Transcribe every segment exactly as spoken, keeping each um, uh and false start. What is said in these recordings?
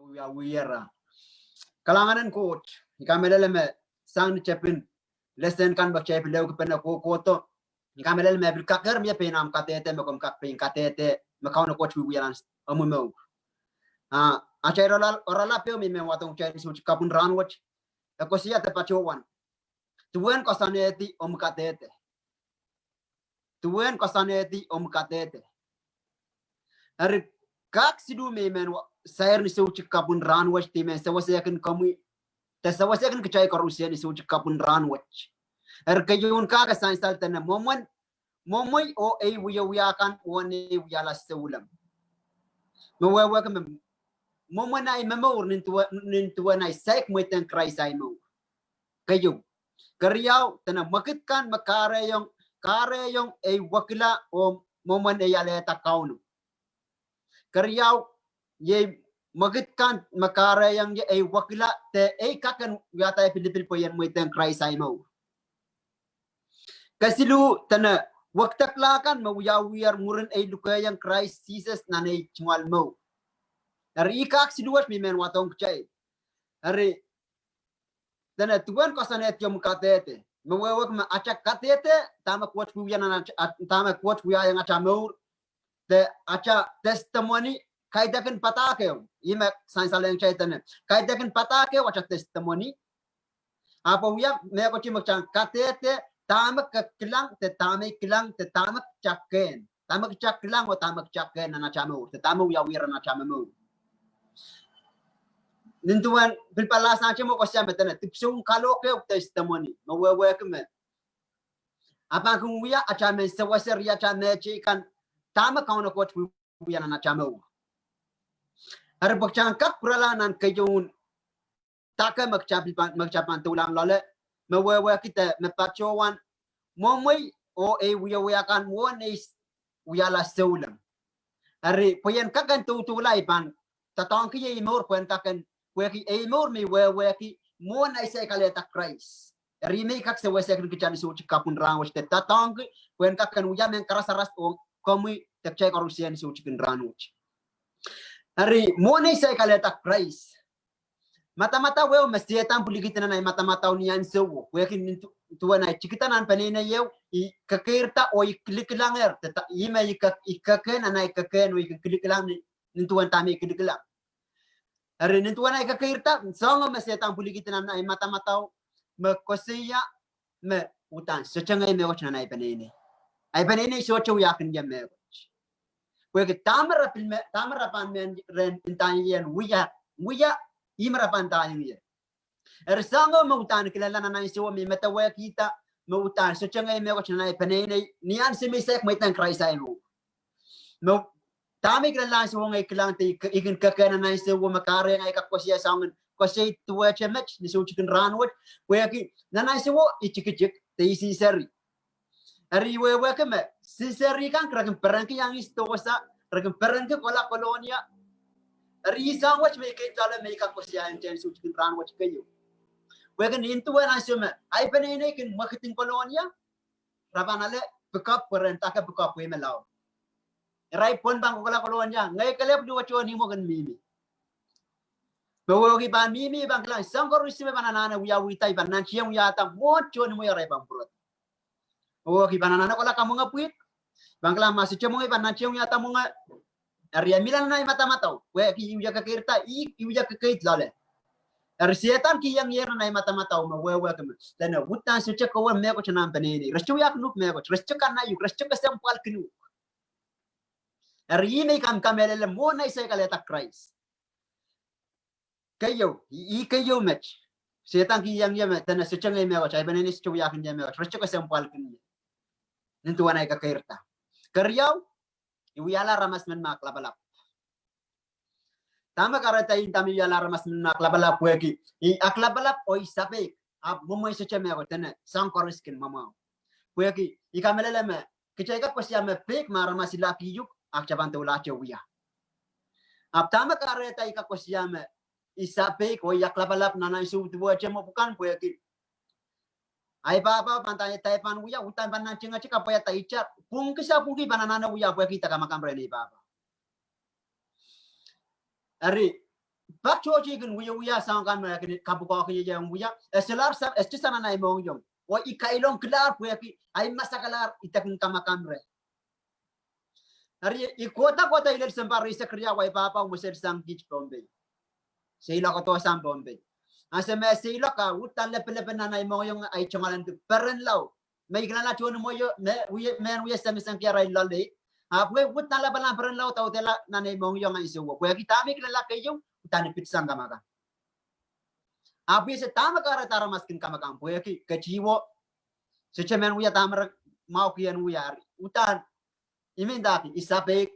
Wia wiera. Kalahngan en Koht, I kamehlele me sang ni tepin lesen kan me kitail pil ehukipene kohkohdo. I kamehlele me pil kakehr mie pein ahmw kadehde me komw kak pein kadehde me Kauno Koht wiewia nan omw mour. Ah, atail oaralap ehu me I men wadohng kitail ni soutik kapw en rahnwet, e koasoia de patohwan: Duwen koasoanehdi omw kadehde. Duwen koasoanehdi omw kadehde. Eri kak siluh me I men wa-, sair ni soutik kapw en rahnwet, de I men sewesehkin komwi, de sewesehkin kitail koaros ni soutik kapw en rahnwet. Eri keieun kak e sansal dene mwomwen, mwomwen oh ei wiewia kan, oh ei wiahla souleng. Me wehwehki me mwomwen ahi momour nin duwe-, nin duwen ahi saik mweidohng Krais ahi mour. Keieu. Keriau, dene mwekid kan me kahrehiong, kahrehiong ei wekila oh mwomwen ei alehda Kauno. Keriau, iei mwekid kan me kahrehiong ie ei wekila de ei kak en wiahda pilipil pwe ien mweidohng Krais ahi mour. Kesiluh, dene wekidekla kan me wiawiher mwurin ei lukehiong Krais Sises nan ei tungoal mour. Eri kak siluh wet me I men wadohng kitail. Eri dene duwen koasoanehdi omw kadehde. Me wehwehki me atail kadehde, dahme Koht wiewia nan at-, at-, dahme Koht wiahiong atail mour, de atail testimony, kaidehkin padahk ehu. Ih me sansalehng kitail dene kaidehkin padahk ehu atail testimony. Ahpw wia mehkot me kitail kadehde, dahme ke kilang, de dahme I kilang, de dahme kitail kehn. Dahme kitail kilang oh dahme kitail kehn nan atail mour, de dahme wiawiher nan atail mour. Nin duwen pil palasahnte me koasoia me dene dipwisoun kalohk ehu testimony, me wehwehki me a pahn kin wia atail men sewese riatail mehteikan dahme Kauno Koht wiewia nan atail mour. Eri pwe kitail kak pwurala nan keieun dake me kitail pahn, me kitail pahn doulahng loale, me wehwehki de me patohwan mwomwen oh ei wiewia kan, mwomwen ei wiahla souleng. Eri pwe ien kak en doudoula I pahn doadoahngki ei mour pwe en kak en, pwehki ei mour me I wehwehki mwomwen ahi saik alehda Krais. Eri me I kak sewesehkin kitail ni soutik kapw en rahnwet de doadoahngki pwe en kak en wia mehn karasaras oh komwi de kitail koaros ni soutik en rahnwet. Eri mwomwen ahi saik alehda Krais. Madamadau ehu me Sehdan pwilikihdi nan ahi madamadau ni ansouo, pwehki nin du-, duwen ahi tikida nan peneinei ehu, I kekeirda oh I kilikilanger, de da-, ih me I ke-, I kekehn nan ahi kekehn oh I kilikilang ni, nin duwen dahme I kilikilang. Eri nin duwen ahi kekeirda, soangen me Sehdan pwilikihdi nan ahi madamadau, me koasoia me uhdahn sohte ngei mehkot nan ahi peneinei. Ahi peneinei sohte wiahkin ie mehkot. Pwehki dahme re pil me-, dahme re pahn men ren ndahng ie en wia, wia, ih me re pahn ndahng ie. Eri soangen me uhdahn kilangala nan ansouo me I medewehkihda me uhdahn sohte ngei mehkot nan ahi peneinei, ni ansou me I saik mweidohng Krais ahi mour. Me dahme I kilangala ansouo ngehi kilang de I ke-, I kin kekehn nan ansouo me kahrehiong ahi kak koasoia soangen koasoi duwehte met ni soutik en rahnwet, pwehki nan ansouo I tikitik de I sinseri. Eri I wehwehki me sinseri kan re kin perenki iangis dohsa, re kin perenki kohla Kolonia. Eri ih soahng wet me I ketin ale me I kak koasoia ntehn soutik en rahnwet keieu. Pwehki nin duwen ansou me ahi peneinei kin mwekid en Kolonia, re pahn ale pickup pwe ren dake pickup pwe me lao. Eri ahi pwon pahn kohla Kolonia, ngehi kelehpw luwet tohn ihmwo kin mihmi. Me wehwehki I pahn mihmi, I pahn kilang soahng koaros me I pahn anahne wiawihda, I pahn nantihong wiahda mwohn tohn ihmwo, eri I pahn pwurehng. Oh, I pahn anahne kohla kamwenge pwihk. I pahn kilang ma sohte mwenge, I pahn nantihong wiahda mwenge. Eri I mihla nan ahi madamadau pwehki I wie kekeirda, I, I wie kekeid loale. Eri Sehdan kihong ie nan ahi madamadau me wehwehki me dene uhdahn sohte kowe mehkot nan ahi peneinei. Re sohte wiahkin uhk mehkot, re sohte kanaiuk, re sohte kesempwalkin uhk. Eri ih me I kak kamehlele mwomwen ahi saik alehda Krais. Keieu, ih, ih keieu met. Sehdan kihong ie me dene sohte ngei mehkot, ahi peneinei sohte wiahkin ie mehkot, re sohte kesempwalkin ie. Nin duwen ahi kekeirda. Keriau, I wiahla aramas men me aklapalap. Dahme kahrehda I ndahng me I wiahla aramas men me aklapalap pwehki I aklapalap oh I sapeik, ahpw mwomwen sohte mehkot, dene soahng koaros kin mwamwahu. Pwehki I kamehlele me kitail kak koasoia me peik ma aramas ilahkihuk, ahpw kitail pahn doulahte wia. Ahpw dahme kahrehda I kak koasoia me I sapeik oh I aklapalap nan ansou duwehte mepwukat pwehki ahi pahpa pahn ndahng ie dahme I pahn wia, uhdahn I pahn nantihong ie kapwaiada, ih pwungki, sapwungki, I pahn anahne wia pwehki I dakamakam rehn ahi pahpa. Eri Pak tohto I kin wiewia soahng kan me e kin kapwukoahki ie ong wia, e solahr sang, e sohte sang nan ei mohngiong. Oh I kailongkilahr pwehki ahi masakalahr idek en kamakam reh. Eri I kohda kohda I lel sounpar eisek riau, ahi pahpao mweselsang kiht Pohnpei. Seiloak kohdo sang Pohnpei. Ansou me e seiloak, a uhdahn lepelepe nan ei mohngiong ahi tungoalenki peren laud. Me I kilangala tohn mwohio, me wia, mehn wia sengiseng ki arail loalei. Ahpw e uhdahn lapalahn peren laud audehla nan ei mohngiong ansouo. Pwehki dahme I kilangala keieu, uhdahn I pitsang kamakam. Ahpw I ese dahme kahrehda aramas kin kamakam, pwehki ketihwo, sohte mehn wia dahme re mwahuki en wia. Eri uhdahn I mihmi dahkei, I sapeik,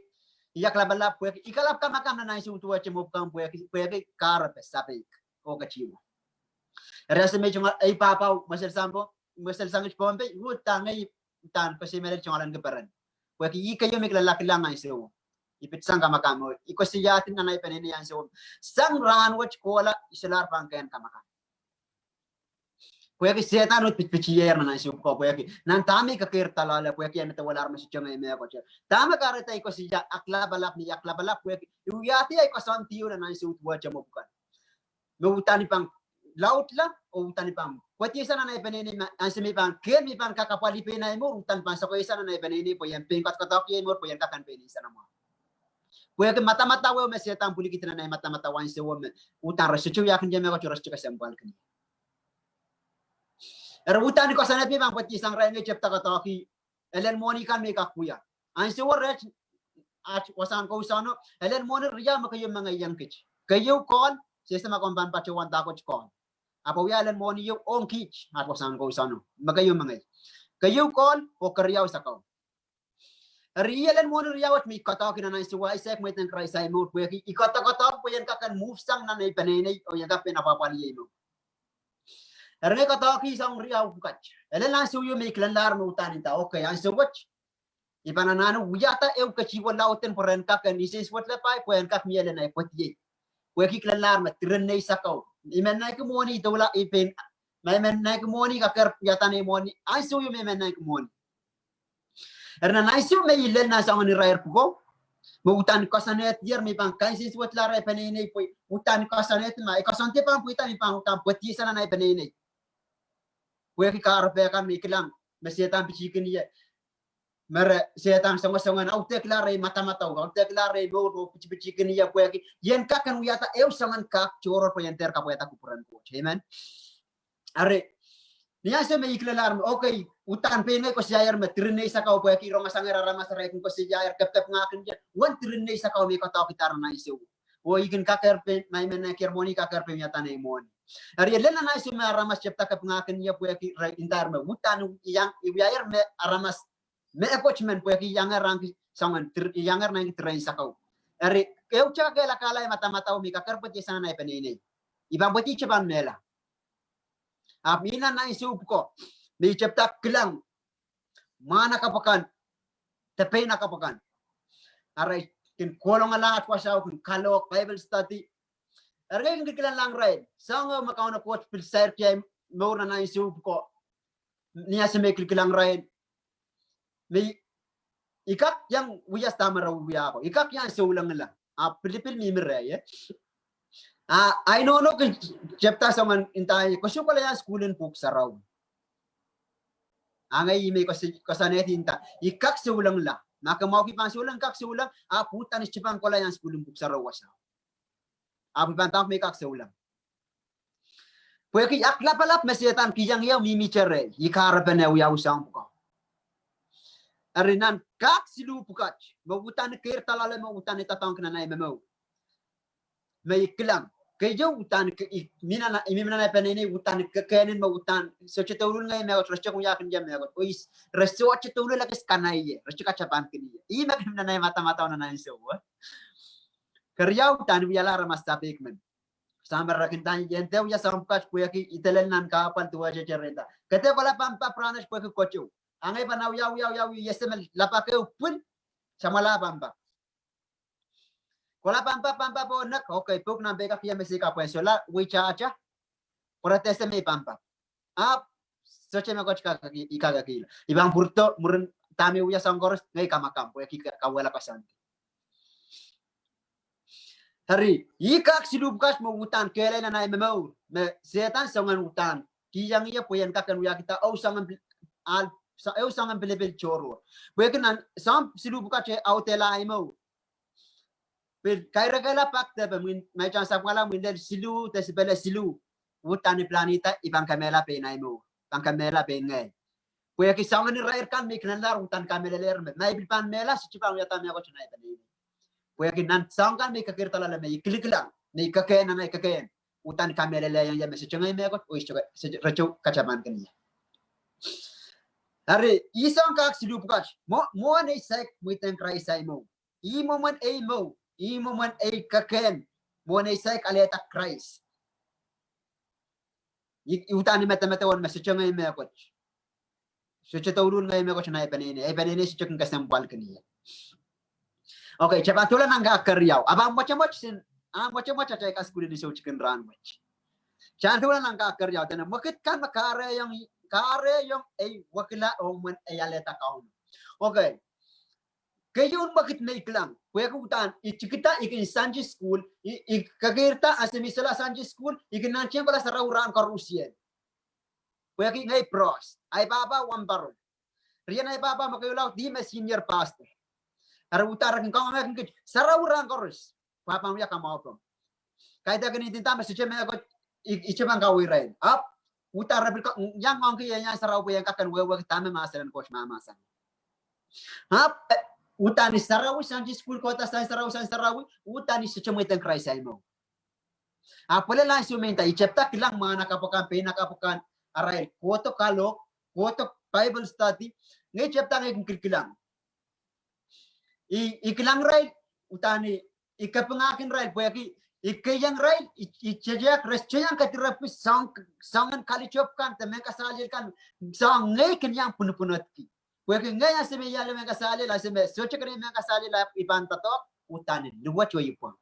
I aklapalap pwehki I kalap kamakam nan ansou duwehte mepwukat pwehki, pwehki kahrepe, sapeik, oh ketihwo. Eri ansou me I tungoal ei pahpao mweselsang Pohnpei, mweselsang kiht Pohnpei, uhdahn ngehi uhdahn koasoi mehlel tungoalenki peren. Pwehki I keieu me I kilangala kilang ansouo. I pitsang kamakam oh I koasoiahdi nan ei peneinei ansouo. Sang rahnwet kohla I solahr pahn kehn kamakam. Pwehki Sehdan uhd pitpitier nan ansou pwuko pwehki nan dahme I kekeirda loale pwehki e nda walahr me sohte ngehi mehkot. Dahme kahrehda I koasoia aklapalap ni aklapalap pwehki I wiahda ahi koasoandi nan ansou duwehte mepwukat. Me uhdahn I pahn laudla, oh uhdahn I pahn pwedisang nan ei peneinei, ansou me I pahn kehn me I pahn kak apwalih pein ei mour, uhdahn pahn sokehsang nan ei peneinei pwe I en pein koadokoadoahki ei mour pwe I en kak en pein insenamwahu. Pwehki madamadau ehu me Sehdan pwilikihdi nan ei madamadau ansouo me uhdahn re sohte wiahkin ie mehkot, re sohte kesempwalkin ie. Eri uhdahn I koasoanehdi me I pahn pwedisang irail ngehi tepda doadoahk, elen mwohni kan me I kak wia. Ansouo reht, at wasahn kousoano, elen mwohni riau me keieu mengei ong kiht. Keieu kohl, sehse ma komw pahn patohwan dahkot kohl. Ahpw wia elen mwohni ieu ong kiht, at wasahn kousoano, me keieu mengei. Keieu kohl, oh keriau sakau. Eri elen mwohni riau wet me I koadokoadoahk nan ansouo, I saik mweidohng Krais ei mour pwehki I koadokoadoahk pwe I en kak en move sang nan ei peneinei oh I en kak pein apwapwalih ei mour. Eri ngehi koadokoadoahk soahng riau pwukat. Elen ansou ieu me I kilanlahr me uhdahn I nda, okay, ansou wet I pahn anahne wiahda ehu ketihwo lauden pwe ren kak en iseiswedla pai pwe en kak mie elen ei pwediei. Pwehki I kilanlahr me diren nei sakau, I men naineki mwohni I doula, I pein, ma I men naineki mwohni I kakehr wiahda nei mwohni, ansou ieu me I men naineki mwohni. Eri nan ansou me I lel nan soangen irair pwuko, me uhdahn koasoanehdier me I pahn kaiseiswedla arail peneinei pwe uhdahn koasoanehdi ma I koasoandi pahn pweida me I pahn uhdahn pwedisang nan ei peneinei. Pwehki kahrepe kan me I kilang me Sehdan pitihkin ie, me re, Sehdan songosongen audehkilahr ei madamadau, audehkilahr ei mour oh pitipitihkin ie pwehki I en kak en wiahda ehu soangen kak tohrohr pwe I en dehr kapwaiada kupwuren Koht. Amen. Eri ni ansou me I kilanglahr me, okay, uhdahn pein ngehi koasoiahier me diren nei sakau pwehki I rongasangehr aramas arail kin koasoiahier kepikepingahkin ie uwen diren nei sakau me I koadoadoahkihda nan ansouo. Oh I kin kakehr pein, ma I men naineki mwohni I kakehr pein wiahda nei mwohni. Eri elen nan ansou me aramas tepda kepingahkin ie pwehki re ndahr me uhdahn I iang, I wiahier me aramas mehkot men pwehki I iangehr ahneki soangen, I iangehr naineki diren sakau. Eri ehu te kakehlakahla ei madamadau me I kakehr pwedisang nan ei peneinei. I pahn pwedihte pahn mehla. Ahpw I nan ansou pwuko me I tepda kilang mwahnakapw akan, depein akapw akan, arail kin kolongala at wasao, kin kalohk Bible study. Eri ngehi kin kilkilang irail soangen me Kauno Koht pil sairki ei mour nan ansou pwuko. Ni ansou me I kilkilang irail, me I kak iang wia dahme re wiawihko, I kak iang soulengla. Ahpw pilipil mihmi reh ie. A, ahi nohno kin tepda soangen ndahng ie, ke sou kohla iang sukuhlin pwuhk sarawi. A ngehi me I koasoanehdi nda I kak soulengla. Ma ke mwahuki pahn souleng, kak souleng, ahpw uhdahn I sohte pahn kohla iang sukuhlin pwuhk sarawi wasao. Ahpw I pahn ndahng me I kak souleng. Pwehki aklapalap me Sehdan kihong ie mihmihte reh, I kahrepen wiawi soahng pwuko. Eri nan kak siluh pwukat me uhdahn I keirda loale, me uhdahn I doadoahngki nan ei momour, me I kilang, keieu uhdahn I mihmi nan ei peneinei, uhdahn I kehkehn me uhdahn sohte douluhl ngehi mehkot, re sohte wiahkin ie mehkot, oh I, re sohte douluhl ekis kanahier, re sohte katapankin ie. Ih me kin nan ei madamadau nan ansouo. Keriau, uhdahn wiahla aramas sapeik men. Samwalahki ndahng ie, I dehr wia soahng pwukat pwehki I dehr lel nan kahpwal duwehte, re nda ke dehr kohla pampap rahnwet pwehki kotou. A ngehi pahn wiawi, wiawi, wiawi, I ese me lapak ehu pwil, samwala pampap. Kohla pampap, pampap oh nek, okay, pwuhk nan pei kak ie me se kapwaiada, sohla weitahta, pwe re dehr ese me I pampap. Ahpw sohte mehkot I kakehkehla. I pahn pwurodo mwurin dahme I wia soahng koaros, ngehi kamakam pwehki I kawehla koasoandi. Eri, ih kak siluh pwukat me uhdahn kehlail nan ahi momour, me Sehdan soangen uhdahn kihong ie pwe en kak en wiahkihda ehu soangen pil-, ahl, sa-, ehu soangen pilipil tohrohr. Pwehki nan soahng siluh pwukat e audehla ahi mour. Pil kairekehla pak depe, mwein, ma I pahn sapwala, mwein lel siluh, de sipele siluh. Uhdahn I planida, I pahn kemehla pein ahi mour. Pahn kemehla pein ngehi. Pwehki soangen irair kan me I kilangadahr uhdahn kamehlelehr me, ma I pil pahn mehla, sohte pahn wiahda mehkot nan ahi peneinei. Pwehki nan soahng kan me I kekeirda loale me I kilikilang, me I kekehn nan ahi kekehn, uhdahn kamehlelehiong ie me sohte ngehi mehkot, oh I sohte, sohte, re sohte katamankin ie. Eri, ih soahng kak siluh pwukat, mwo-, mwohn ei saik mweidohng Krais ahi mour. Ih mwomwen ei mour, ih mwomwen ei kekehn, mwohn ei saik alehda Krais. I, I uhdahn medemedewe me sohte ngehi mehkot. Sohte douluhl ngehi mehkot nan ahi peneinei, ahi peneinei sohte kin kesempwalkin ie. Okay, I pahn doula nan kak keriau. Ahpw mwotomwot sin, ah, mwotomwot atail kasukuhl ni soutikin rahnwet. I pahn doula nan kak keriau, dene mwekid kan me kahrehiong, kahrehiong ei wekila ong mwomwen ei alehda Kauno. Okay. Keieun mwekid me I kilang, pwehki uhdahn I tikida, I kin Sunday school, I, I kekeirda ansou me I solahr Sunday school, I kin nantihong kohla sarawi rahn koarusie. Pwehki ngehi pros, ahi pahpa wahnpoaron. Riei ahi pahpa me keieu laud, ih me senior pastor. Eri uhdahn re kin kangoange kin kit sarawi rahn koaros. Pahpa wia kamwahu pwong. Kaidehkin I ndinda me sohte mehkot, I, I sohte pahn kawirail. Ahpw, uhdahn re pil ka-, iang ngoangki ie iang sarawi pwe iang kak en wehwehki dahme mahsen en Koht mahmahsanih. Ahpw, eh, uhdahn I sarawi Sunday school, kohda sang sarawi, sang sarawi, uhdahn I sohte mweidohng Krais ahi mour. Ahpw pwelel ansou me I nda, I tepda kilang mwahnakapw akan, peinakapw akan, arail kohdo kalohk, kohdo Bible study, ngehi tepda ngehi kin kilkilang. I, I kilang irail, uhdahn I, I kapingahkin irail, pwehki I kehiong irail, I, I teiak, re sohte iang kedirepw soang, soangen kalitopw kan, de mehn kasaliel kan, soang ngehi kin iang pwunopwunodki. Pwehki ngehi ansou me I ale mehn kasaliel, ansou me sohte kene mehn kasaliel, I pahn doadoahk, uhdahn I luwet oh I pwong.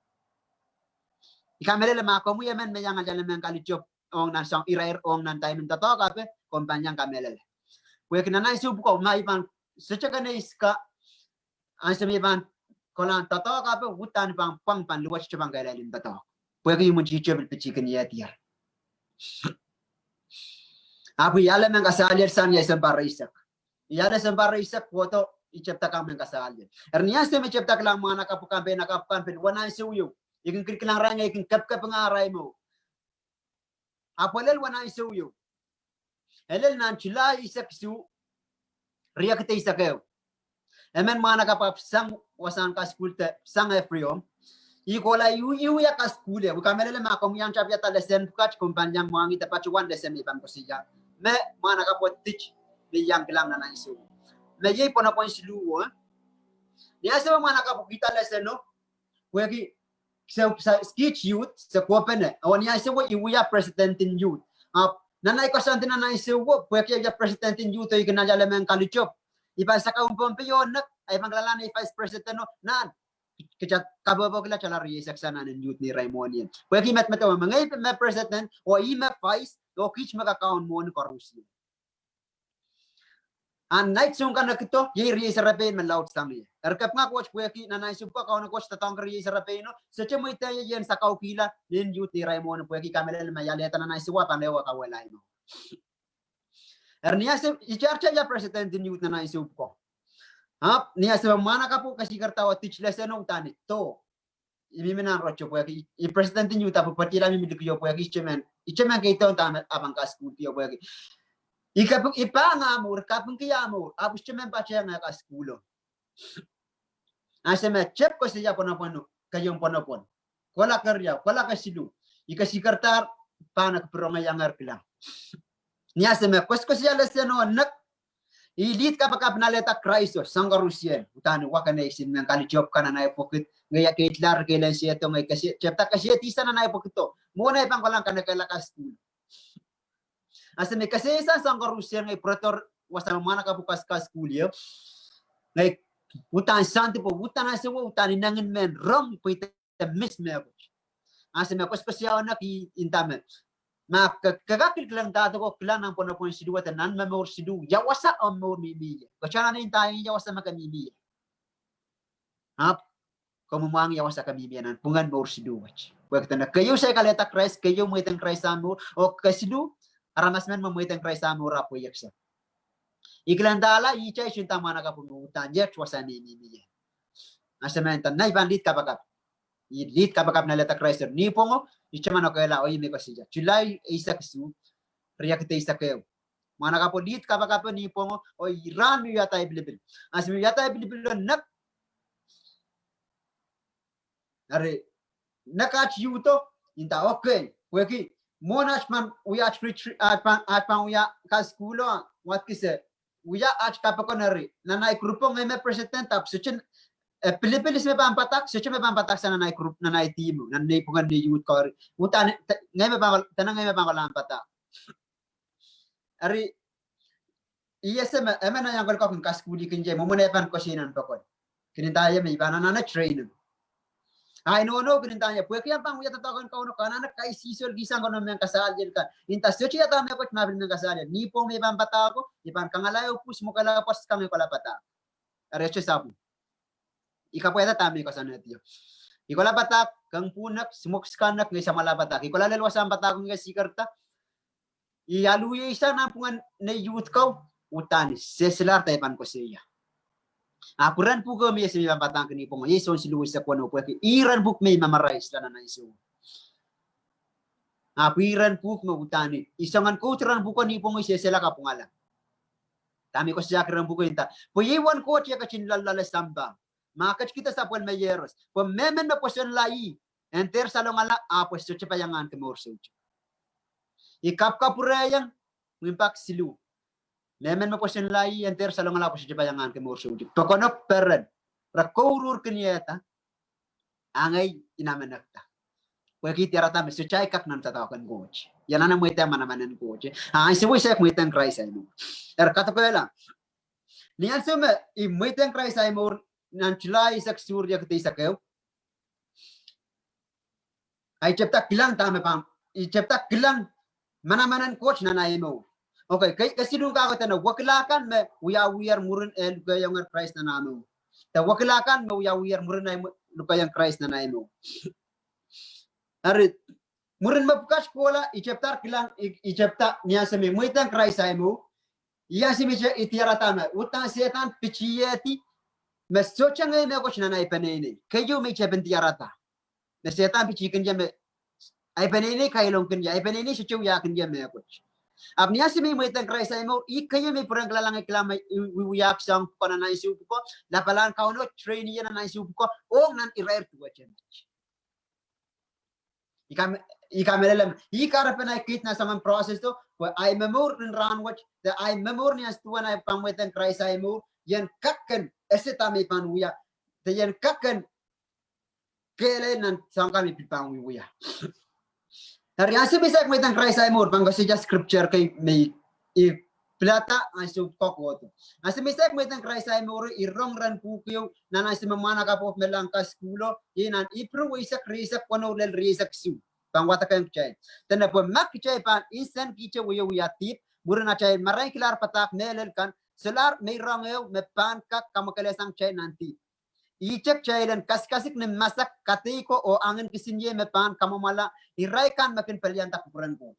I kamehlele ma komwi emen me iang ale mehn kalitopw ong nan soang irair ong nan time en doadoahk ape, komw pahn iang kamehlele. Pwehki nan ansou pwuko, ma I pahn sohte kene iska, ansou me I pahn kolahng doadoahk ape, uhdahn I pahn pwang pahn luwet, sohte pahn kehlail en doadoahk. Pwehki I mwomwen tihte pil pitihkin ie diar. Ahpw I ale mehn kasaliel sang ia sounpar eisek. I ale sounpar eisek kohdo, I tepda kak mehn kasaliel. Eri ni ansou me I tepda kilang mwahnakapw akan, peinakapw akan, pil wen ansou ieu, I kin kilkilang irail ngehi kin kepkepinga arail mour. Ahpw pwelel wen ansou ieu, e lel nan July eisek isuh, riekid eisek ehu. Emen mwahnakapw ahpw sang wasahn kasukuhl de sang Efreom. I kohla I, I wia kasukuhl ie. I kamehlele ma komw iang tapiada lesen pwukat, komw pahn iang mwahngih de patohwan lesen me I pahn koasoia. Me mwahnakapwo dit me I iang kilang nan ansou. Me iei pwonopwon siluh o. Ni ansou me mwahnakapwo kihda leseno, pwehki se, se, kiht youth, se kohpene. Oh ni ansou o I wia president en youth. Ahpw nan ahi koasoandi nan ansou o, pwehki I wia president en youth o I kin ale mehn kalitopw, I pahn sakau en Pohnpei o nek, I pahn kilangalahng ei vice president o nan, kita kapohpohkihla tala rieisek sang nan en youth ni irail mwohni en. Pwehki I medemedewe me ngehi me president, oh ih me vice, oh kiht me kakaun mwohni koarusie. Ahn nait sounkanekido, iei riei serepein me laud sang ie. Eri kapinga Koht pwehki nan ansou pwuko Kauno Koht doadoahngki riei serepeino, sohte mweidohng ie en sakaukihla nin youth ni irail mwohni pwehki I kamehlele ma I alehda nan ansou o pahn ehu kauwehla ahi mour. Eri ni ansou, I tiahk ia president en youth nan ansou pwuko. Ahpw ni ansou me mwahnakapwo kesikerda oh dit leseno, uhdahn I doh. I mihmi nan rohto pwehki I president en youth ahpw pwetila mihmi likio pwehki I sohte men, I sohte men keidohng dahme I pahn kasukuhlki o pwehki I kaping, I pahn ah mour, kapingki ah mour, ahpw I sohte men patehng eh kasukuhlo. Ansou me tepda koasoia pwonopwon, keieun pwonopwon, kohla keriau, kohla kesiluh, I kesikerdahr pahn kupwuromwei iang kilang. Ni ansou me koasokoasoia leseno nek, I lead kapakap en alehda Krais o soang koarusie. Uhdahn I wahkene I sin mehn kalitopw kan nan ahi pwokit, ngehi ia keidlahr kehl en sehdo, ngehi kese, tepda kesehdi sang nan ahi pwokido. Mwohn ei pahn kolahng kanekehla kasukuhl. Ansou me I kesehdi sang soang koarusie ngehi pwurodo wasa me mwahnakapwo kas, kasukuhl ie. Ngehi uhdahn soandi pwe uhdahn ansou o uhdahn inengin mehn rong pwe I de miss mehkot. Ansou me koasokoasoia nek I nda me, ma ke, ke kak kilkilang dahdo ko kilang nan pwonopwon siluh de nan momour siluh, ia wasa omw mour mihmi ie? Ke sohte anahne ndahng ia wasa me ke mihmi ie. Ahpw Komw mwahngih ia wasa ke mihmi ie nan pwungen mour siluh wet. Pwehki dene keieu saik alehda Krais, keieu mweidohng Krais ah mour, oh kesiluh, aramas men me mweidohng Krais ah mour ahpw pweiek sehse. I kilendahla, ihte I sohte nda mwahnakapwo me uhdahn iet wasa me I mihmi ie. Ahpw se men nda, nei pahn lihd kapakap. I lihd kapakap en alehda Krais ni pwongo, I taman okehla oh I mih koasoia. July eisek isuh, riekid eisek ehu. Mwahnakapwo lihd kapakap ni pwongo, oh I rahn me wiahda ei pilipil. Ahpw se me wiahda ei pilipil oh nek, eri, nek aht youth o, I nda okay. Pwehki, mwohn aht pahn wia aht retreat, aht pahn, aht pahn wia kasukuhlo, wadek se, wia aht kapokon eri. Nan ahi group o ngehi me president ahpw sohte, eh, pilipil ihs me pahn padahk, sohte me pahn padahk sang nan ahi group, nan ahi team o, nan nei pwungen nei youth ko eri. Uhdahn, te-, ngehi me pahn, dene ngehi me pahn kolahng padahk. Eri, I ese me, emen iang kol kak kasukuhlih kin ie, mwomwen e pahn koasoia nan pokon. Kin nda ie me I pahn anahne training. Ahi nohno kin nda ie, pwehki I pahn wia doadoahk en Kauno, ke anahne kaisihsol kihsang kanohn mehn kasaliel kan. I nda sohte iang mehkot ma pil mehn kasaliel. Ni pwong me I pahn padahk o, I pahn kangala ehu pwuhs, mwekid ehu pwuhs, kak ngehi kohla padahk. Eri, e sohte sapwung. I kapwaiada dahme I koasoanehdi o. I kohla padahk, kengpu nek, simwok sika nek, ngehi samwala padahk. I kohla lel wasahn padahk, ngehi sikerda. I aluhie sang nan pwungen nei youth ko, uhdahn I sehselahr dahme I pahn koasoia. Ahpw iren pwuhko me I ese me I pahn padahngki ni pwongo, iei Sohn siluh eisek weneu pwehki iren pwuhk me I memorize la nan ansou. Ahpw iren pwuhk me uhdahn I soangen kout iren pwuhko ni pwongo, I sehsehla kapwungala. Dahme I koasoiahki iren pwuhko I nda, pwe iei uwen Koht, e ketin loalloale sampah. Ma ketikihdo sapwellime iehros. Pwe mehmen me pwosonla ih, en dehr salongala, ahpw e sohte pahn iang ahneki mour soutuk. I kapwkapwurehiong, mwein pak siluh. Mehmen me pwosonla ih, en dehr salongala, ahpw e sohte pahn iang ahneki mour soutuk. Pokonok peren. Re kouruhr kin iehda. A ngehi I namenekda. Pwehki I diarada me sohte ahi kak nan doadoahk en Koht. I anahne mweidohng manaman en Koht. A ansou wet I saik mweidohng Krais ahi mour. Eri kadokehla. Ni ansou me I mweidohng Krais ahi mour, nan July eisek isuh, riekid eisek ehu. Ahi tepda kilang dahme pahn, I tepda kilang manaman en Koht nan ahi mour. Okay, ke, kesiluh kak dene wekila kan me wiawiher mwurin eh lukehiong Krais nan ah mour. De wekila kan me wiawiher mwurin eh lukehiong Krais nan ahi mour. Eri, mwurin me pwukat kohla, I tepda kilang, I, I tepda ni ansou me I mweidohng Krais ahi mour. Ni ansou me I, I diarada me uhdahn Sehdan pitihedi, me sohte ngehi mehkot nan ahi peneinei. Keieu me I tepin diarada. Me Sehdan pitih kin ie me ahi peneinei kailong kin ie, ahi peneinei sohte wia kin ie mehkot. Ahpw ni ansou me I mweidohng Krais ahi mour, I keieu me I pwurehng kilangala, kilang me I, I wiwiahki soahng pwuko nan ansou pwuko, lapalahn Kauno train ie nan ansou pwuko, ong nan irair duwehte met. I kam, I kamehlele me, I kahrepen ahi kiht nan soangen process o, pwe ahi momour nin rahnwet, de ahi momour ni ansou duwen ahi pahn mweidohng Krais ahi mour, I en kak kin ese dahme I pahn wia, de I en kak kin kehlail nan soahng kan me I pil pahn wiewia. Eri ansou me I saik mweidohng Krais ahi mour, pahn koasoia scripture kei me I pilada ansou pwuko kohdo. Ansou me I saik mweidohng Krais ahi mour, I rong iren pwuhk ehu, nan ansou me mwahnakapwo me lahng kasukuhlo, iei nan Ipru eisek, rieisek weneu lel rieisek isuh. Pahn wadekehng kitail. Dene pwe ma kitail pahn nsenki te wiewia dihp, mwurin atail marainkilahr padahk mehlel kan, solahr meirong ehu me pahn kak kamwakelehsang kitail nan dihp. Ihte kitail en kasikasik ni masak, kadeiko oh angin kisiniei me pahn kamwomwala irail kan me kin pelianda kupwuren Koht.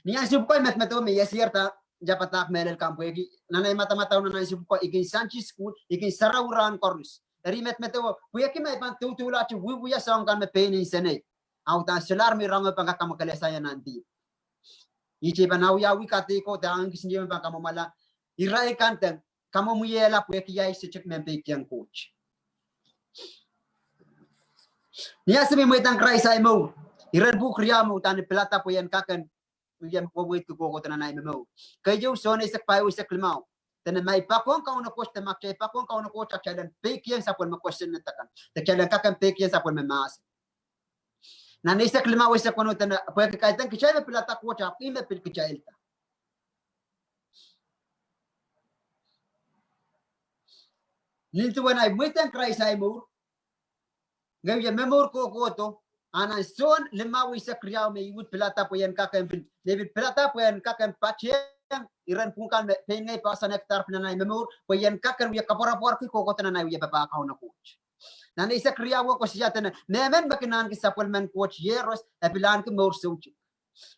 Ni ansou pwuko I medemedewe me I esiehr da ia padahk mehlel kan pwehki nan ahi madamadau nan ansou pwuko I kin Sunday school, I kin sarawi rahn koaros. Eri I medemedewe pwehki ma I pahn doudoulahte wiewia soahng kan me pein nsenei, a uhdahn solahr meirong ehu pahn kak kamwakelehsang ie nan dihp. Ihte I pahn awiawi kadeiko de angin kisiniei me pahn kamwomwala irail kan de kamwomwiehla pwehki ahi sohte men peikiong Koht. Ni ansou me I mweidohng Krais ahi mour, iren pwuhk riau me uhdahn I pilada pwe I en kak kin, I en wehwehki kohkohdo nan ahi momour. Keieu Sohn eisek pahieu, eisek limau. Dene ma I poakohng Kauno Koht, de ma kitail poakohng Kauno Koht, a kitail en peikiong sapwellime kosonned akan. De kitail en kak kin peikiong sapwellime mahsen. Nan eisek limau, eisek weneu dene, pwehki kaidehn kitail me pilada Koht, ahpw ih me pil kitailda. Nin duwen ahi mweidohng Krais ahi mour, ngehi wie momour kohkohdo, a nan Sohn limau eisek riau me I uhd pilada pwe I en kak en pil, me I pil pilada pwe I en kak en patehng iren pwuhk kan me pein ngehi poahsoanehkihdahr pil nan ahi momour, pwe I en kak en wie koapworopworki kohkohdo nan ahi wie papah Kauno Koht. Nan eisek riau e koasoia dene, mehmen me kin ahneki sapwellimen Koht iehros, e pil ahneki mour soutuk.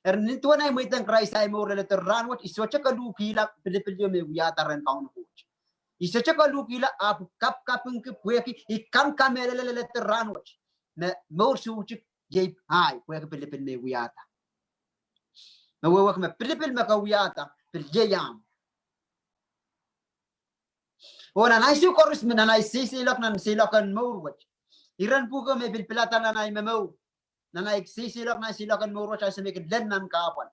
Eri nin duwen ei mweidohng Krais ei mour leledo rahnwet, I sohte kolukihla pilipil ieu me I wiahda rehn Kauno Koht. I sohte kolukihla, ahpw kapkapingki pwehki I kan kamehlele leledo rahnwet me mour soutuk iei ahi pwehki pilipil me I wiahda. Me wehwehki me pilipil me ke wiahda pil iei ahmw. Oh nan ansou koaros me nan ei seiseilok nan seiloak en mour wet, iren pwuhko me pil pilada nan ei momour, nan ei seiseilok nan seiloak en mour wet, ansou me I kin lel nan kahpwal,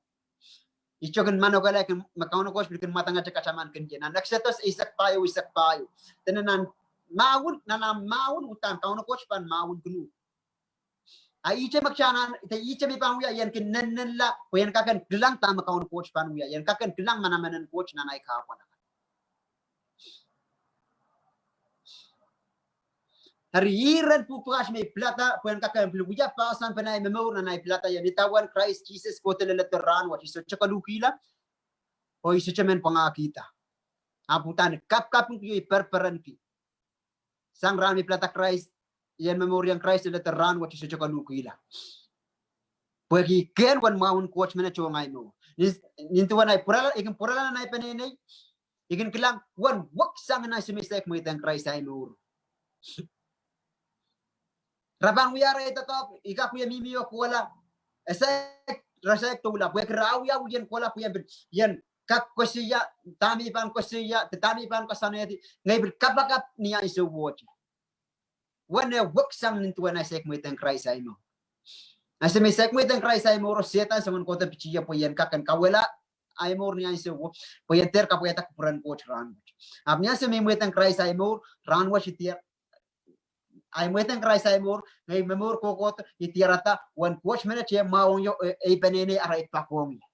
I sohte kin manokehla me Kauno Koht pil kin mwadangete kataman kin ie. Nan Eksodos eisek pahieu, eisek pahieu, dene nan mahwen, nan ahmw mahwen uhdahn Kauno Koht pahn mahwenkin uhk. A ihte me kitail anahne, de ihte me I pahn wia, I en kin nennenla pwe I en kak en kilang dahme Kauno Koht pahn wia, I en kak en kilang manaman en Koht nan ei kahpwal akan. Eri iren pwuhk pwukat me I pilada pwe en kak en pil wia poahsoan pen ei momour nan ei pilada ien idawehn Krais Sises kohdo leledo rahnwet, I sohte kolukihla, oh I sohte men pwangahkihda. Ahpw uhdahn kapkapingki oh I perperenki sang rahn me I pilada Krais, I en momouriong Krais leledo rahnwet, I sohte kolukihla. Pwehki I kin wen mahwen Koht menet ong ei mour. Nin, nin duwen ei pwurala, I kin pwurala nan ei peneinei, I kin kilang wen weksang nan ansou me I saik mweidohng Krais ei mour. Re pahn wia rehn doadoahk, I kak wia mihmi oh kohla, e saik, re saik doula, pwehki re wia wien kohla, pwe I en pil, I en kak koasoia dahme I pahn koasoia, de dahme I pahn koasoanehdi, ngehi pil kapakap ni ansou wet. Wen e weksang nin duwen ei saik mweidohng Krais ei mour. Ansou me I saik mweidohng Krais ei mour, Sehdan soangen kohdo pitih ie pwe I en kak en kauwehla ei mour ni ansou wet, pwe I en dehr kapwaiada kupwuren Koht rahnwet. Ahpw ni ansou me I mweidohng Krais ei mour, rahnwet I diar, ei mweidohng Krais ei mour, ngehi momour kohkohdo, I diarada wen Koht menet e mwahuwong ie, e, ei peneinei arail poakohng ie.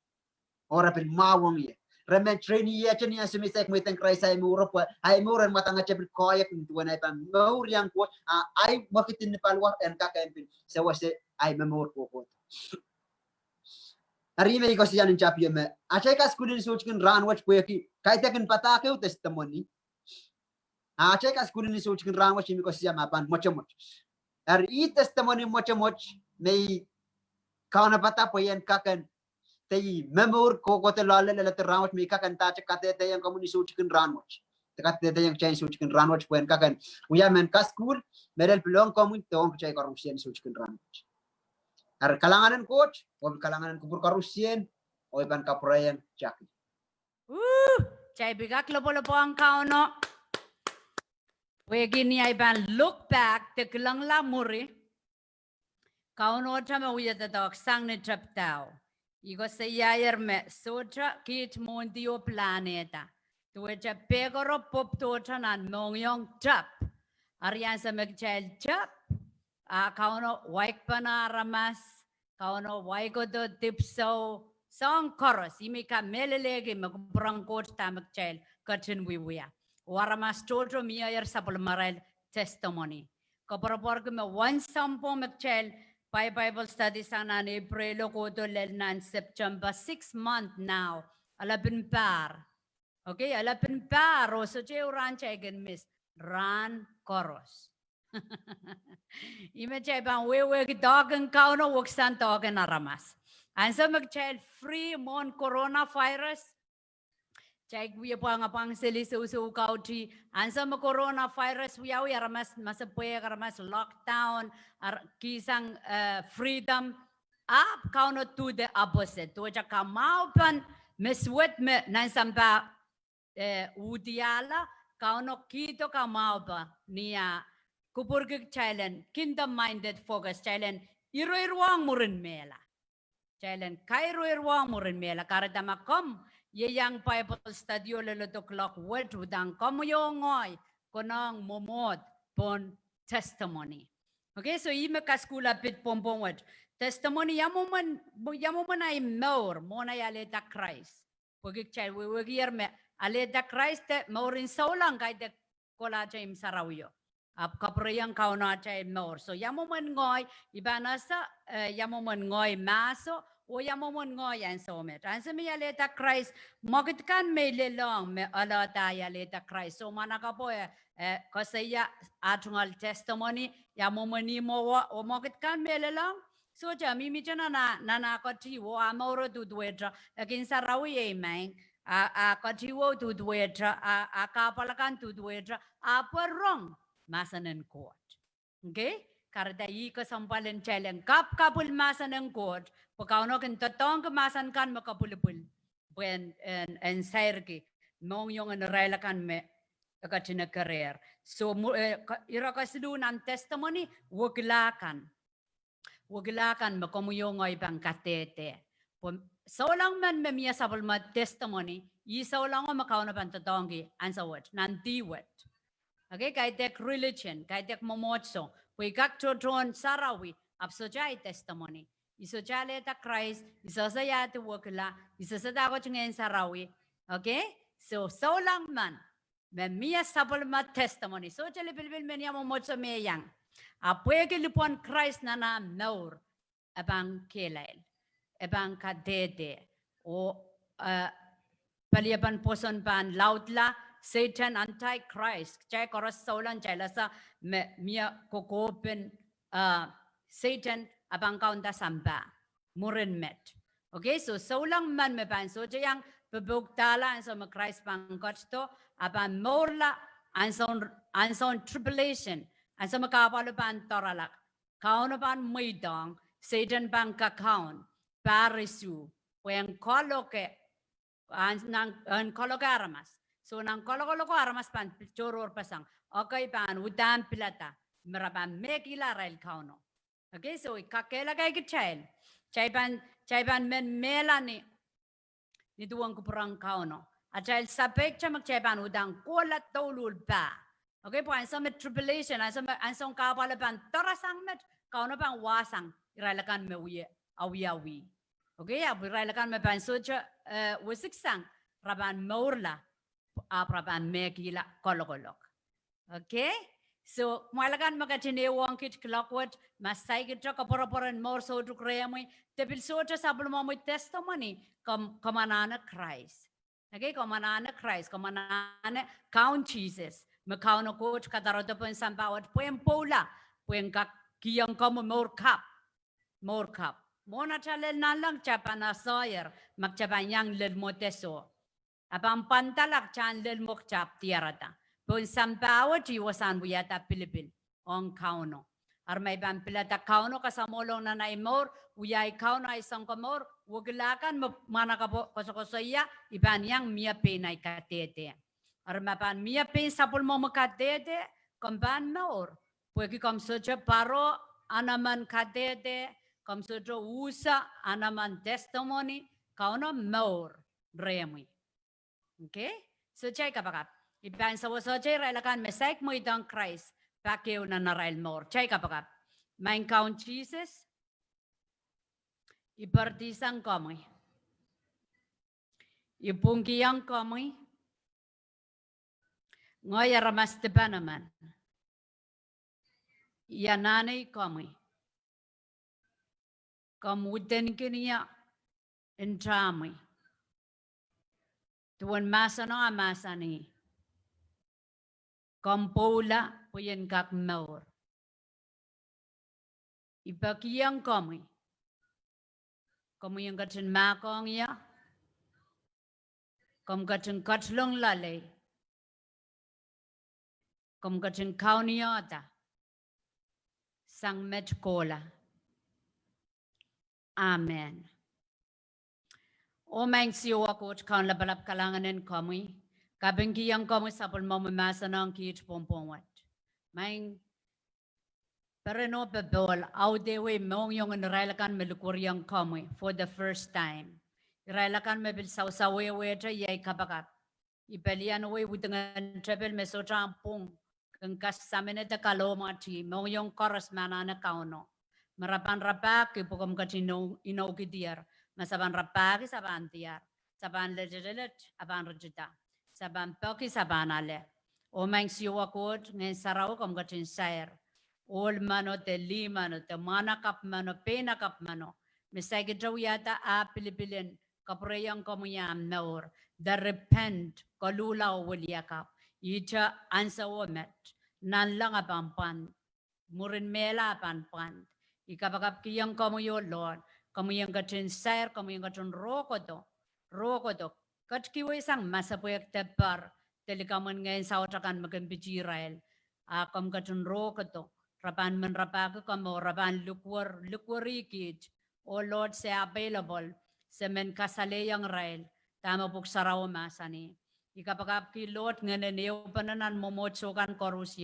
Oh re pil mwahuwong ie. Re men train ie ni ansou me I saik mweidohng Krais ei mour, pwe ei mour en mwadangete pil koahiek nin duwen ei pahn mour iang Koht, a ei mwekid ni paliwar en kak en pil sewese ei momour kohkohdo. Eri me I koasoia nin tapio me atail kasukuhl ni soutik en rahnwet pwehki kaidehkin padahk ehu testimony. A atail kasukuhl ni soutik en rahnwet I men koasoia me pahn mwotomwot. Eri ih testimony mwotomwot me I kaunopada pwe I en kak en, de ih momour kohkohdo loale leledo rahnwet me I kak en dahte kadehdehiong komwi ni soutik en rahnwet, de kadehdehiong kitail ni soutik en rahnwet pwe en kak en wia mehn kasukuhl, mehlel pil ong komwi de ong kitail koaruhsie ni soutik en rahnwet. Eri kalahngan en Koht, oh pil kalahngan en kupwur koaruhsie, oh I pahn kapwurehiong Jackie. Woo! Kitail pil kak lopwolopwohng Kauno. Pwehki ni ei pahn look back de kilangla mwuri, Kauno te me wia doadoahk sang ni tapio. I koasoiaier me sohte kiht mwohndi oh pilahnehda. Duwehte pekero pwopwoud nan mohngiong tep. Eri ansou me kitail tep, a Kauno waikpene aramas, Kauno waikohdo dipwisou, soahng koaros, ih me I kamehlelehki me kupwuren Koht dahme kitail ketin wiewia. Oh aramas tohto mieier sapwellimarail testimony. Koapworopworki me wen sounpwong me kitail pai Bible study sang nan April o kohdo lel nan September, six month now. Alepin pahr. Okay, alepin pahr oh sohte ehu rahn kitail kin miss, rahn koaros. Ih me kitail pahn wehwehki doadoahk en Kauno weksang doadoahk en aramas. Ansou me kitail free mwohn coronavirus, kitail wie pwangapwang seli sousou kautih. Ansou me coronavirus wiawi, aramas masepwehk, aramas lockdown, ar-, kihsang, eh, freedom. Ahpw Kauno do the opposite. Duwehte kamwahupen me suwed me nan sampah, eh, uhdiala, Kauno kihdo kamwahupe ni ah kupwurki kitail en kingdom minded focus, kitail en iroirohng mwurin mehla. Kitail en kairoirohng mwurin mehla. Kahrehda ma komw ieiang Bible study o lel edo clock wet, uhdahn komwi oh ngehi konehng mwomwohd pohn testimony. Okay, so ih me kasukuhla pid pwompwom wet. Testimony, ia mwomwen, ia mwomwen ei mour mwohn ei alehda Krais. Pwehki kitail wehwehkier me alehda Krais de mourin souleng kaidehk kohlahte imw sarawio. Ahpw kapwurehiong Kauno atail mour. So ia mwomwen ngehi, I pahn ese, eh, ia mwomwen ngehi mahso, Oh ia mwomwen ngehi ansou met. Ansou me I alehda Krais, mwekid kan me I lelohng me oalohda I alehda Krais. So mwahnakapwo, eh, eh, koasoia ah tungoal testimony, ia mwomwen ih mwowe, oh mwekid kan me I lelohng. Sohte mihmihte nan ah, nan ah ketiwo, ah mouro duduwehte, eh, kin sarawi ei maing, ah, ah ketiwo duduwehte, ah, ah kahpwal akan duduwehte, ah pwe rong mahsen en Koht. Okay? Kahrehda ih kesempwal en kitail en kapkapwil mahsen en Koht, pwe Kauno kin doadoahngki mahsen kan me kapwilipwil, pwe en, en, en sairki mohngiong en irail akan me e ketin kerehr. So, mwo-, eh, ka-, ire kesiluh nan testimony, wekila kan. Wekila kan me komwi oh ngehi pahn kadehde. Pwe souleng men me mie sapwellime testimony, ih souleng o me Kauno pahn doadoahngki ansou wet, nan dih wet. Okay, kaidehk religion, kaidehk mwomwohdiso, pwe I kak tohtohn sarawi, ahpw sohte ahi testimony. I sohte alehda Krais, I sehse ia de wekila, I sehse dahkot Ngehn Sarawi. Okay? So, souleng men me mie sapwellime testimony. Sohte lipilipil men ia mwomwohdiso me iang. Ahpw pwehki lipwen Krais nan ah mour, e pahn kehlail, e pahn kadehde. Oh, eh, peliepen pwoson pahn laudla, Sehdan, Antichrist, kitail koaros souleng kitail ese me mie kokohpen, eh, Sehdan e pahn kaunda sampah mwurin met. Okay, so souleng men me pahn sohte iang pepeukihdahla ansou me Krais pahn ketido, ah pahn mourla ansoun, ansoun tribulation, ansou me kahpwalo pahn doaralak. Kauno pahn mweidohng, Sehdan pahn kakaun, pahr isuh, pwe en kaloke, en, en kaloke aramas. So nan kalokoloko aramas pahn tohrohrpeseng, ekei pahn uhdahn pilada me re pahn mehkihla arail Kauno. Okay, so I kakehlaka kitail, kitail pahn, kitail pahn men mehla ni, ni duwen kupwuren Kauno. Atail sapeikte me kitail pahn uhdahn kohla douluhl pah. Okay, pwe ansou me tribulation, ansou me, ansoun kahpwalo pahn doarasang met, Kauno pahn wahsang irail akan me wie, awiawi. Okay, ahpw irail akan me pahn sohte, eh, wisiksang, re pahn mourla, ahpw re pahn mehkihla kalokolok. Okay? So, kumwail akan me ketin ehuong kiht kuloak wet, ma saikinte koapworopwor en mour soutuk rehmwi, de pil sohte sapwellimomwi testimony, komw, komw anahne Krais. Okay, komw anahne Krais, komw anahne Kaun Sises, me Kauno Koht kadarodo pohn sampah wet pwehn pwoula, pwehn kak kihong komwi mour kapw, mour kapw. Mwohn atail lel nanleng kitail pahn asoier, ma kitail pahn iang lel mwohdeso. A pahn pwandala kitail lel mwo kitail ahpw diarada. Pohn sampah wet I wasahn wiahda pilipil ong Kauno. Eri ma I pahn pilada Kauno kasamwohlong nan ahi mour, wia ahi Kauno ahi Sounkomour, wekila kan me mwahnakapwo koasokoasoia, I pahn iang mie pein ahi kadehde. Eri ma pahn mie pein sapwellimomwi kadehde, komw pahn mour. Pwehki komw sohte pwaroh emen kadehde, komw sohte usa emen testimony, Kauno mour rehmwi. Okay? So kitail kapakap. I pahn sewesehte irail akan me saik mweidohng Krais pak ehu nan arail mour. Kitail kapakap. Maing Kaun Sises, I poaridi sang komwi. I pwungkihong komwi ngehi aramas dipan emen. I anahne komwi. Komw uhdenikin ie ntahmwi. Duwen mahseno a mahsanih, komw pwoula pwe I en kak mour. I pekihong komwi. Komwi en ketin mahkohng ie. Komw ketin ketilong loalei. Komw ketin kaunihada sang met kohla. Amen. Oh Maing Siohwa Koht, Kaun lapalap, kalahngan en komwi. Kapingkihong komwi sapwellimomwi mahsen ong kiht pwohng pwohng wet. Maing, pereno popohl, audehwei mohngiong en irail akan me likwerihong komwi for the first time. Irail akan me pil sausawehwehte iei kapakap. I pelianwei widingen tepil me sohte ahmw pwung, kin kasaminada kalohmwahti mohngiong koaros me anahne Kauno. Me re pahn rapahki pwe komw ketin inoukihdier. Ma se pahn rapahki, se pahn diar. Se pahn leletelet, a pahn ritida. Se pahn peki, se pahn ale. Oh Maing Siohwa Koht, Ngehn Sarawi komw ketin sair. Ohl meno de lih meno de mwahnakapw meno, peinakapw meno, me saikinte wiahda ah pilipil en kapwureiong komwi ah mour, de repent, koluhla oh wiliakapw. Ihte ansou met, nanleng e pahn pwand, mwurin mehla e pahn pwand. I kapakapkihong komwi, oh Lord, komwi en ketin sair, komwi en ketin rohkodo, rohkodo, ketikihwei sang masepwehk de par de likamw en ngehn saut akan me kin pitih irail. A komw ketin rohkodo, re pahn men rapahki komwi, re pahn likwer, likwerih kiht. Oh Lord, se available, se men kasalehiong irail dahme Pwuhk Sarawi mahsanih. I kapakapki Lord, ngehnen ehupene nan mwomwohdiso kan koaros,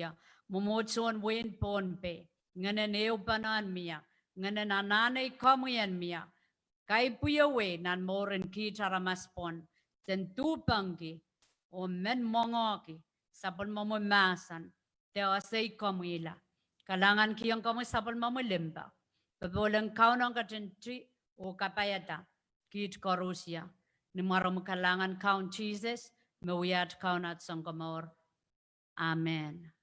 mwomwohdisohn wehin Pohnpei, ngehnen ehupene en mie, ngehnen anahne komwi en mie, kaipwihwei nan mouren kiht aramas pwon, sen duhpengki oh men mwongohki sapwellimomwi mahsen de ese komwihla. Kalahngankihong komwi sapwellimomwi limpoak, popohl en Kauno ketin ti oh kapaiada kiht koaros. Ni mwaromwi kalahngan Kaun Sises, me wia at Kaun, at Sounkomour. Amen.